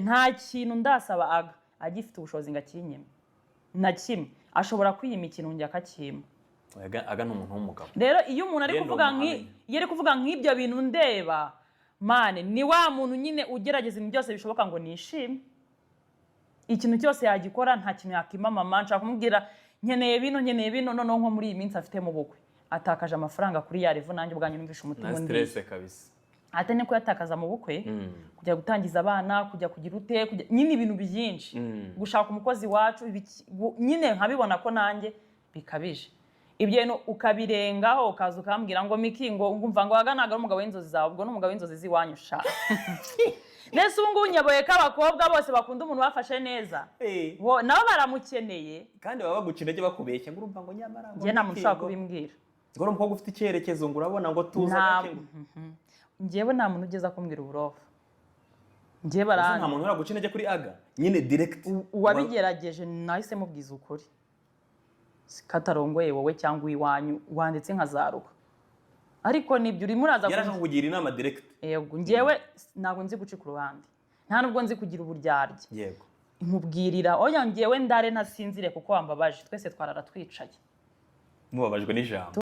Nta kintu ndasaba Aga agifite ubushobozi ngo akinyime na kimwe. Ashobora kwiyima ikintu, njye akakimpa. Aga ni umuntu w'umugabo. Rero iyo umuntu ari Yenda kuvuga umuhamya. Iyo ari kuvuga nk'ibyo bintu, ndeba man, ni wa muntu nyine ugerageza ibintu byose bishoboka ngo nishime. Ikintu cyose yagikora, nta kintu yakima mama. Nshaka kumubwira nkeneye bino, nkeneye bino. Noneho nko muri iyi minsi afitemo ubukwe, atakaje amafaranga kuri ya level, nanjye ubwanjye numvishe umutima Na undiye. stress kabisa. Ate ni kuyatakaza mu bukwe, kujya gutangiza abana, kujya kugira ute, kujya nyine ibintu byinshi, gushaka umukozi wacu, nyine nkabibona ko nanjye bikabije. Ibyo bintu ukabirengaho, ukaza ukambwira ngo Miki, ngo ngumva ngo waga ntabwo ari umugabo w'inzozi zawe. Ubwo ni umugabo w'inzozi z'iwanyu sha. Nese ubu ngubu nyaboye ko abakobwa bose bakunda umuntu bafashe neza, bo nabo baramukeneye. Kandi baba baguca intege, bakubeshya ngo urumva ngo nyamara ngo Njye nta muntu Miki, ushobora kubimbwira. Ngo uri umukobwa ufite icyerekezo, ngo urabona ngo tuza gake ngo Njyewe nta muntu ugeza kumbwira uburofa njye Ese barandi. Nta muntu uraguca intege kuri Aga nyine direct? Uwabigerageje nahise mubwiza ukuri katarongoye wowe cyangwa iwanyu wanditse nkazaruka, ariko nibyo urimo uraza. Yaraje kukugira inama direct? Yego, njyewe ntabwo nzi guca ku ruhande, nta nubwo nzi kugira uburyarya. Nkubwirira oya, njyewe ndare ntasinzire kuko wambabaje, twese twarara twicaye. Mubabajwe n'ijambo.